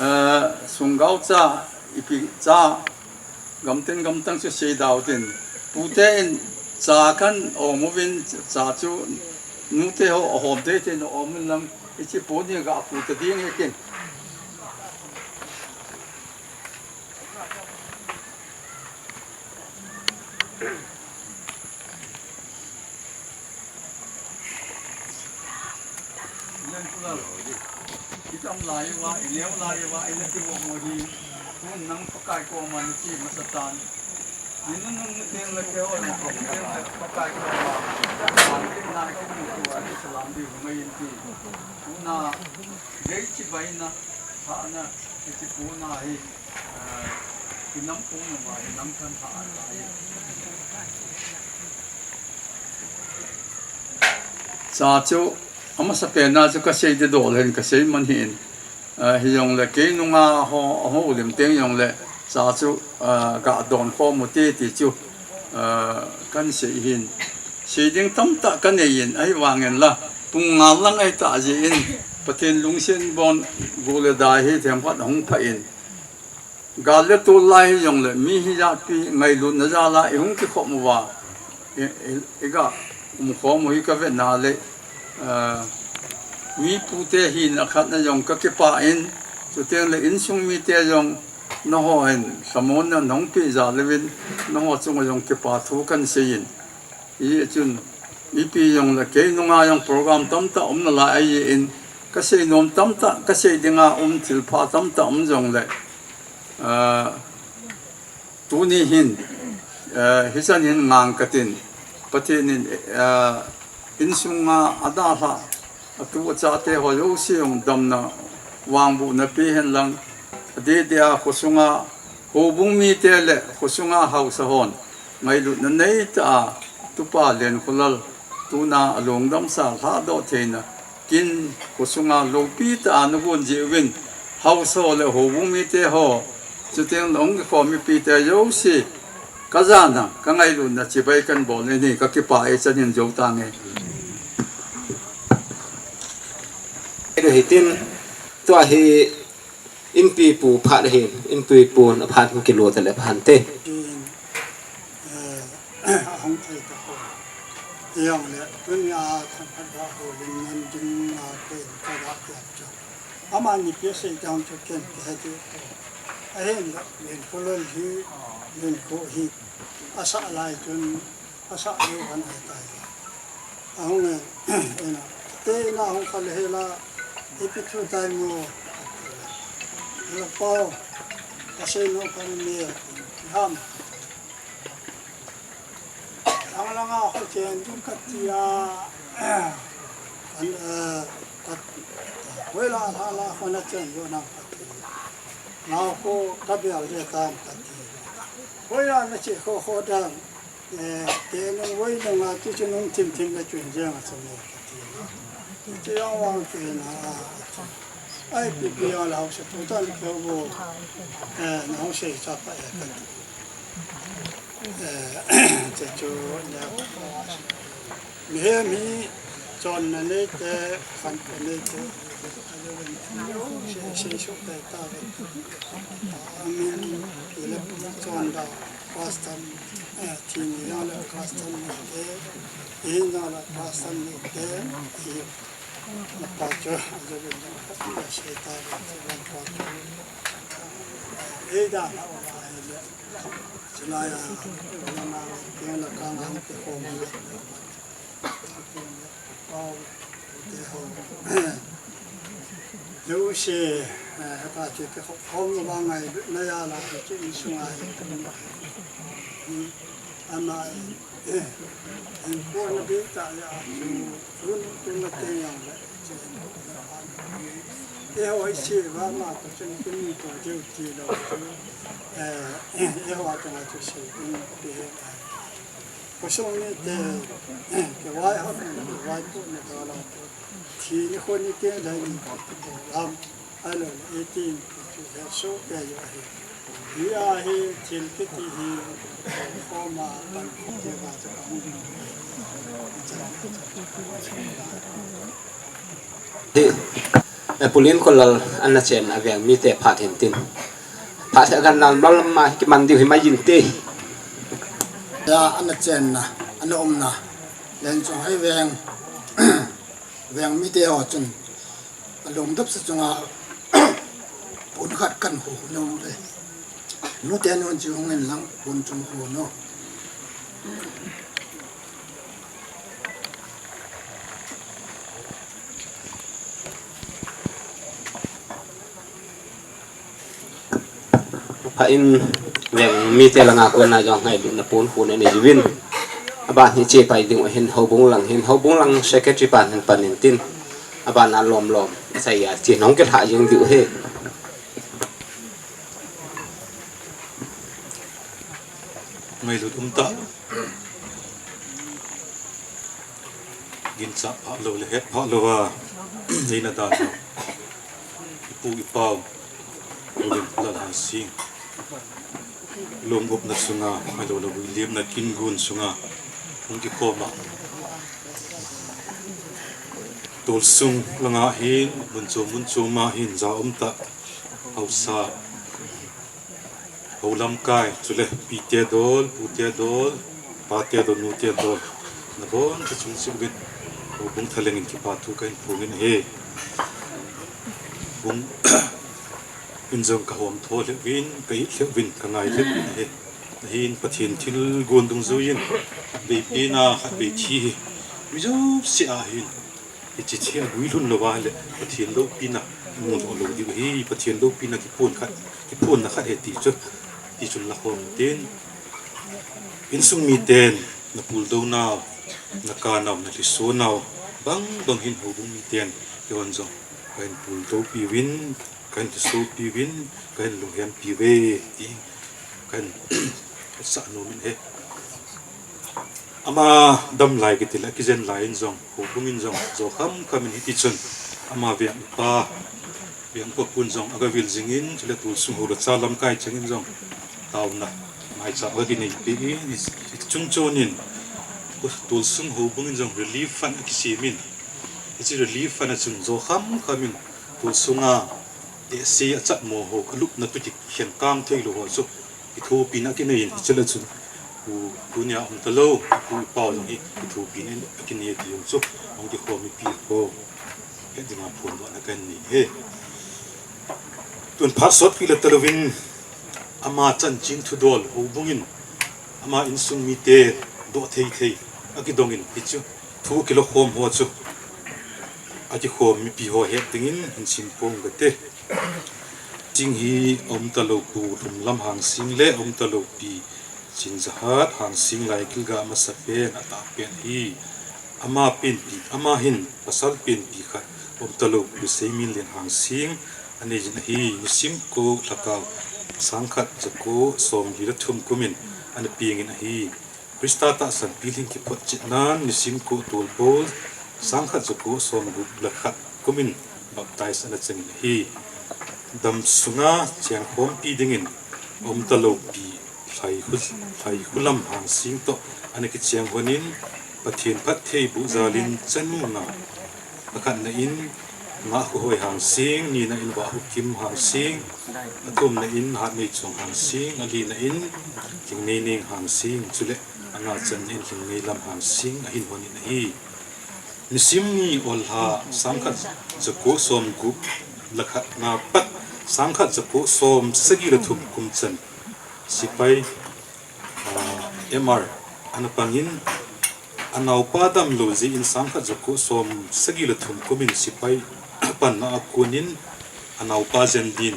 eh, Sunggao cha, ipi cha, gamtin gamtang chu sei dau tin, pute in, cha kan om uvin, cha chu, nute ho, ahom te tin, om in lang, hiche pu ni ga pu ta ding e kin. Lenkholal, i tam lai uva, i neo lai uva, i na ti mo mo hi, tun nang Pakai koma na che masa tan. Ni nunung ni teng le keiho jong ka hung teng le Pakai koma, pan ding na kimu tua, ani salam ding hung ngai in ti. Tuna, gei chibai na, thahna, hiche pu na hi, ah, i nam pu na ma, i nam kan thah a ta hi. Cha chu, amasapen a chu ka sei ding dol hen ka sei man hin. Ah, hijongle kei nunga ho, houlim teng jongle cha chu, ah, ga don khom u te ti chu, ah, kan sei hin. Sei ding tamtah ka nei in, ahivangin la, pung nga lang ahi ta jeh in, Pathen lungset bon gu le dai hi themkhat hung pha in. Gal le tol lai hijongle, mi hijat pi ngailutna jal a i hung kikhop uva, i, i, i ga um khom u hi ka vet na le, ah, Mi pute hina khat na jong ka kipah in, chuteng le insung mite jong nangho hin lhamonna nahung peh jal uvin, nangho chunga jong kipa thu kan sei in. Hijeh chun, ipi jong le kei nunga jong program tamtah um nalai ahi in, ka sei nom tamtah, ka sei dinga um thilpha tamtah um jong le, ah, tuni hin, eh, hichan hin ngang katin, Pathen in, eh, insunga adalhah, atu achate ho jouse jong damna vangbohna pe hen lang, adeh deh a khosunga houbung mite le khosunga haosa hon ngailutna neitah a, Tupa Lenkholal tuna alungdamsa lhadoh theina kin khosunga loupi tah a nagon jeh uvin, haosa ho le houbung mite ho, chuteng le hung kikhom mipite jouse, ka jana, ka ngailutna chibai kan bol in hi, ka kipah e, chan hin jou tange. Hitin, tua hi Inpipu phat ahin, Inpipu phat hung kilo tale phat te. Tin, eh, ahung thei ta ho. Jong le, tunia thangkhat ba ho, lim nan ding a ko in ka ba pia chu. Amani pia sei jong chu ken ke he ti. Ahin le, Lenkholal hi, Lenkho hi. Asah lai chun, asah lou han ahitai. Ahung e, ina, te ina hung kal hela, ipi thu tai mo. Ila pau, asei nom khat me, ham. Lang langa kho chen ding kati a, kan, eh, kat, hoila lha la kho na chen jo nang kati. Ngau kho ka bel de tan kati. Hoila na che kho kho dang. Eh, te nung voi nung a, ti chu nung thim thim le chun jeng a chun le kati. Ti chu jong vang ti na a, a ti. Ai, pi pi a la hausa tu tan ke bo. Eh, na hausa cha pa e kati. Eh, ti chu nya ko. Mihem hi chonna nei te, khantoh nei te. Se, se su te ta ve. Amin, kile chonda. Pastor, eh, thini jong le pastor ni te, ihin jong le pastor ni te, i, na pa chu, a jo bin jong le sei ta, ban pa chu. Ei da na o la, ei le. Chulai a, na na, keng la kang ang te khom le. Pau, te ho. Jouse, eh, heta chu kikhom, khom vang ngai, na ya la, chu insunga hi. Hmm, ama, eh, in ko na be ta ya, chu, chu, chu na te yang le, chu, eh, ho, i si, va ma, ko chen kin ni ko, ju ti lo, chu, eh, eh, ho, ta na, chu, si, kin ni ko, eh, Khosung mite, kivaihatna, kivaipohna dol a, thi nikho niteng dai ni, lam, ahilou le eighteen, ti he soh kei u ahi. Hia hi thil kiti hi, khoma pan kiti va cha ka hung ding. Hi, eh, Pu Lenkholal ana chenna veng mite phat hin tin. Phat hi agan nal mal ma hi kiman diu hi mai in te. Ya, ana chenna, ana umna. Len chung hai veng, veng mite ho chun. Alung dap sa chunga, pun khat kan hu nom ve. Nu te nun chu hung in lang, pun chung hu no. Pha in veng mite langa kona jong ngailutna pun khu nei jiuvin. Aban hi che pai ding u hin houbung lang hin, houbung lang secretary pan hin pan in tin. Aban a lom lom, sa ya, che nong ke lha jing diu he. Ngailut um tah. Ginchat phah lou le het phah lou a, neina dan a. I pu i pau, Pu Lenkholal Hangsing. Lom gopna sunga, ahilou le vuilimna kin gun sunga, hung kikhom a. Tolsung langa hin, mun chom mun chom a hin, ja um tah, haosa. Ho lamkai, chule pite dol, pute dol, pate dol, nute dol. Nabon chauva chung cheh uvin, houbung thalheng in kipa thu kahin phong in ahi. Bung in jong ka hom tho lheh uvin, ka it lheh uvin, ka ngai lheh uvin ahi. Ahin Pathen thilgon dungjuiyin, vei pena khat vei thi hi, mi jouse a hin, hiche thi a guilhun louva le, Pathen loupina mu lou lou diu ahi, Pathen loupina kiphon khat, kiphonna khat ahi ti chu, ti chun la khom tin. Insung miten, na puldou nau, na ka nau, na lhiso nau, bang bang hin houbung miten, kihon jong, ka hin puldou piuvin, ka hin lhiso piuvin, ka hin lunghem piuve, ti, ka hin sah nom in ahi. Ama dam lai kiti le, akijen lai in jong, houbung in jong, jo kham kham in hiti chun, ama veng upa, veng upa pun jong, aga vil jingin, chule tulsung hou le cha lamkai chengin jong, taona, maicham aga kinei peh in, hiche chung chon in, tulsung houbung in jong relief fund akisem in, hiche relief fund a chun jo kham kham in, tulsung a, tehse a chatmo ho, alupna tu kikhen kang thei lou ho chu, kithopina akinei in, hiche le chun, u, tunia um talou, u, u pau jong hi, kithopina akinei ti jong chu, hung kikhom mipi ho, het dinga phondohna kahin nei ahi. Tun phat sotpi le talouvin, ama chanchin thudol houbung in, ama insung mite doh thei thei akidong in, hichu thu kilokhom ho chu, akikhom mipi ho het dingin hin sim pong kate. Ching hi aum talou Pu Lhumlam Hangsing le aum talou Pi Chinjahat Hangsing lai kilga amasapen atahpen ahi. Ama penpi, ama hin pasal penpi khat aum talou Pu Seiminlen Hangsing anei jin ahi. Nisim ko lhakao sangkhat jako somli le thum kumin ana pengin ahi. Christa tahsan pilhing kiphot chet nan nisim ko tolbol sangkhat jako somgup le khat kumin baptize ana changin ahi. Damsunga chengkhompi dingin aum talou Pi Lhaikhu, Lhaikhulam Hangsing toh ana kicheng honin Pathen phattheiboh jalin chanu nga, akhatna in Ngahkhohoi Hangsing, nina in Vahhukim Hangsing, athumna in Hatneichong Hangsing, alina in Lhingneineng Hangsing, chule anga channa in Lhingneilam Hangsing ahin honin ahi. Nisim ni Ollha sangkhat jako somgup le khatna pat sangkhat jako somsagi le thum kum chan sepai, ah, M R ana pangin, anaopa damlou jeh in sangkhat jako somsagi le thum kumin sepai panna a konin anaopa jen din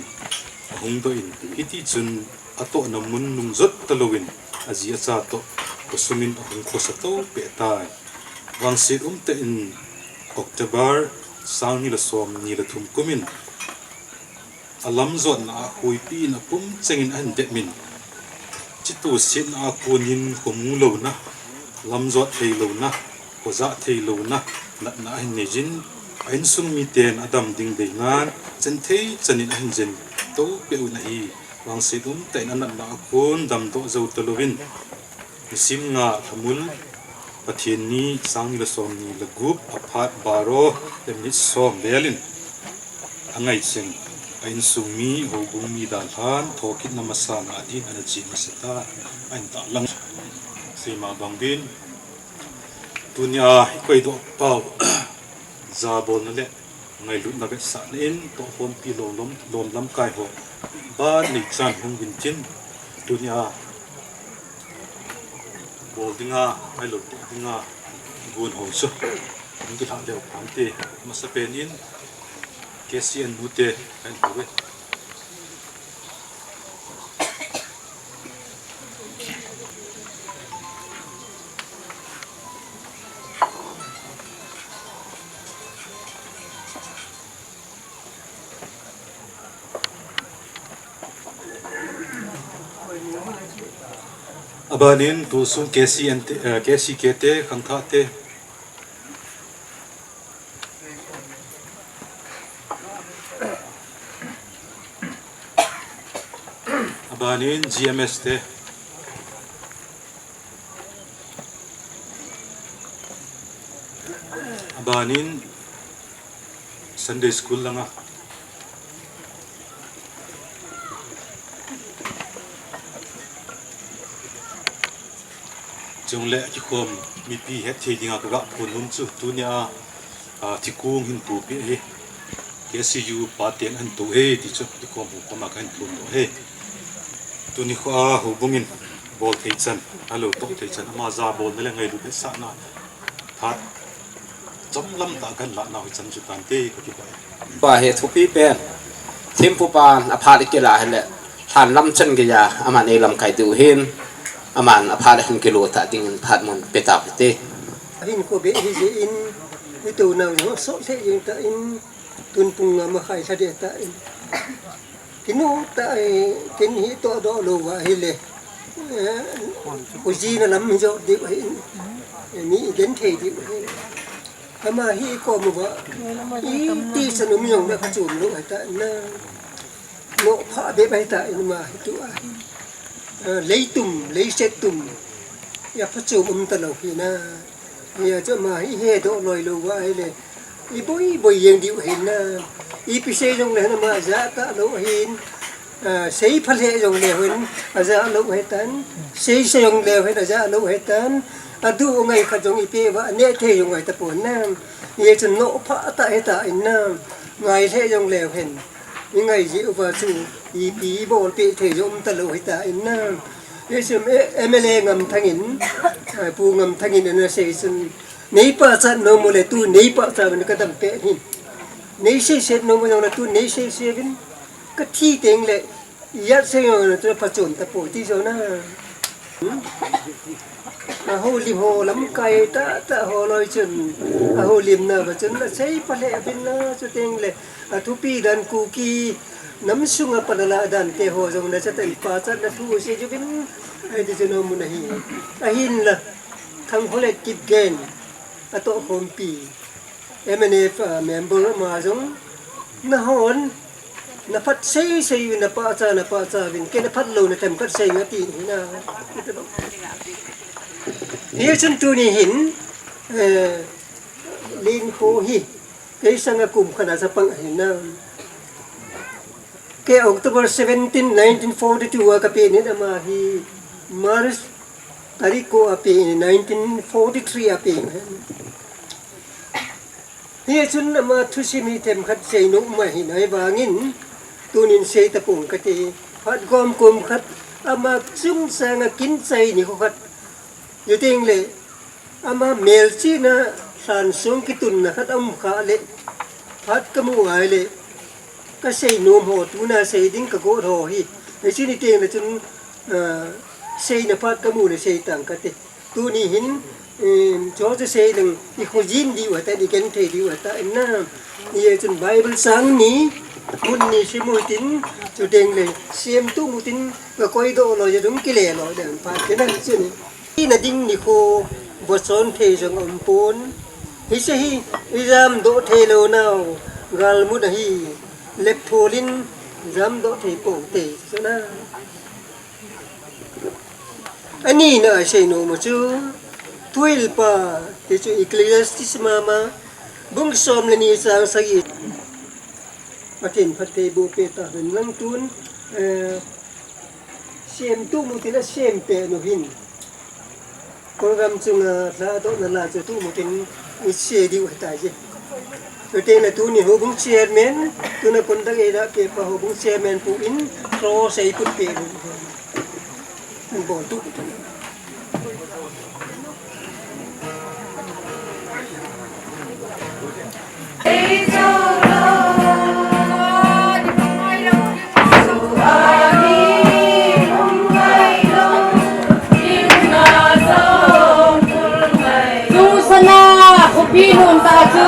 ahung doh in, hitichun atohna mun nungjot talouvin aji acha toh khosungin ahung khosa toupeh tai. Vangset umtah in October sangni le somni le thum kumin alamjotna a khuipi in apum chengin ahin dep in, chitosetna a konin khomu louna, lamjot theilouna, khojah theilouna natna ahin neijin, a insung miten adam ding deingan chan thei chanin ahin jen toupeh un ahi. Vangset umtah in anatna a kon damdoh jou talouvin, nisim nga Lhamul, Pathen ni, sangni le somni le gup, aphat baro le minute som velin angaicheng a insung mi, houbung mi dalhan thokitna masanga din ana che masa tan, ahin tahlang. Seima bang din, tunia i koidoh pau, jabolna le ngailutna vetsahna in tohkhompi lom, lom, lom lamkai ho ban neichan hung vintin, tunia bol dinga, ngailutna dinga gon ho chu hung kilhah leu phante, masapen in K C N nute ahin houve. Abanin tulsung K C N te, eh, K C K te, khangthah te. Abanin G M S te. Abanin Sunday School langa. Chule kikhom mipi hetthei dinga kaga phondoh chu tunia, a, thikong hin topi ahi. K C U pa ten ahin tou e ti chu, i kom ho koma kahin thum doh e. Tuni khoa houbung in bol thei chan, alou toh thei chan, ama jabolna le ngailut hetsahna phat chomlam tah kahin lah nau hi chan chu tante, ka kipah e. Pa hi thupi pen. Thempu pan aphat i kilah hile, lhan lam chan geiya aman eilamkai diu hin, aman aphat le hin kilo tah dingin phat mun pe tau hite. Ahin ko be hi jeh in, i tou nau jong sot lheh jeng tan, tun pung nga makhai lha deh tan. Kinu ta, eh, ken hi toh doh lou va ahile, eh, u jina lam hi jot diu ahin, eh, mi i genthei diu ahin. Ama hi i kom uva, iti chan um jong le phachom lou ahitan na. Nohphah bep ahitan ama hi tua. Eh, leitum, leiset tum, i phachom um talou hi na. Hijeh chun ama hi i hedoh loi lou va ahile, i boi boi jeng diu ahin na. Ipi sei jongle hin ama ajah talou ahin. Ah, sei pha lheh jongle hin ajah lou ahitan. Sei sei jongle hin ajah lou ahitan. Adu ngai khat jong i peh uva, aneh thei jong ahi tapon na. Hijeh chun nohphah tah ahitan na. Ngai lheh jongle hin, i ngai jeh uva chu ipi i bolpeh thei jong um talou ahitan na. Hijeh chun, eh, M L A Ngamthang in, ah, Pu Ngamthang in ana sei chun, nei pachat nom u le tu nei pachat uvin ka dam peh in. Nei seiset nom u jong le tu nei seiset uvin, ka thi teng le, ijat sei jong le tu phachom tapoi ti jong na. Hmm? A houlim ho lamkai tah tah ho loi chun, a houlimna va chun asei pha lheh uvin na, chuteng le, athupi dan Kuki nam sunga pan alah dan te ho jong na, chuteng pachatna thu sei uvin, ahi ti chu nom u ahi. Ahinla, Thangkholet Kipgen, atohkhompi, M N F, ah, member ama jong, nahon, na phat sei sei uvin, na pachat, na pachat uvin, kei na phat lou na themkhat sei nga tin hi na. Hichun tuni hin, eh, Linkho hi, kei sanga kum khat a chapang ahi na. Kei October seventeen, nineteen forty-two a ka peh in, ama hi March tarik ko a peh in, nineteen forty-three a peh in. Hichun ama thusim hi themkhat sei nom ahi na, ahivangin tunin sei tapong kate, phat gom kum khat, ama chungchang a kin chai nikho khat, chuteng le, ama melchihna lhansong kitunna khat aum kha le, phat ka mu ngai le, ka sei nom ho, tuna sei ding ka got ho hi, hiche ni teng le chun, ah, seina phat ka mu le sei tang kate. Tuni hin, em, chu chu sei leng, i khojin diu ahitan, i genthei diu ahitan na. Hijeh chun Bible chang ni, mun ni sim u hitin, chuteng le, semtup u hitin, ka koi doh loi, jadung kile loi, ding phat kina chun. Ina ding nikho, vohchon thei jong aumpon. Hiche hi, i jamdoh thei lou nau, galmut ahi, lepthol in, jamdoh thei pou te, chu na. Ani na a sei nom u chu, thuhilpa, ti chu Ecclesiastes mama, bung som le ni chang sagi. Pathen phattheiboh peh tahen lang tun, eh, semtup u hitin asem peh u hin. Program chunga lhadohna la chu tup u hitin i sei diu ahitai je. Chuteng le tuni houbung chairman, tuna conduct eina pehpa houbung chairman pu in, cross eiput peh u. Bol tup u hitin. Tusana, khopi nom tah chu.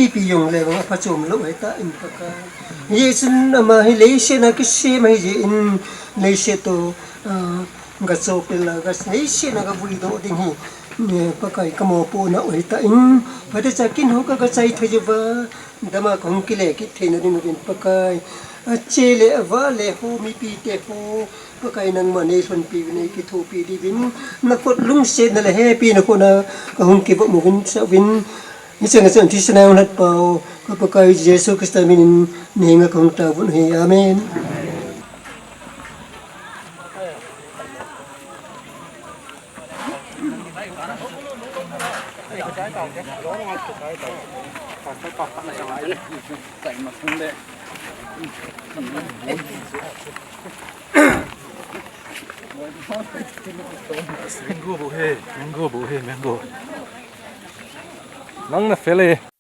Ipi jong le vang aphachom lou ahitan Pakai. Hijeh chun ama hi leiset a kisem ahi jeh in leiset toh, ah, gachop in la, ga, leiset a gavuidoh ding hi, eh, Pakai kamopohna u ahitan. Phatecha kin ho ka, gachai thei uva, dama kahung kile kit theina ding uvin Pakai. Ache le ava le ho mipite ho, Pakai nangma neilhonpi uvin, neikithopi diuvin, nakhut lungsetna le hepina khut a kahung kivop uvin, sah uvin. Hicheng a chun thisan a hung lhatpau, ka Pakai Jesu Christa min in nahenga kahung taovin ahi. Amen. Mango bou he, mango bou he, mango. Nang na fel e.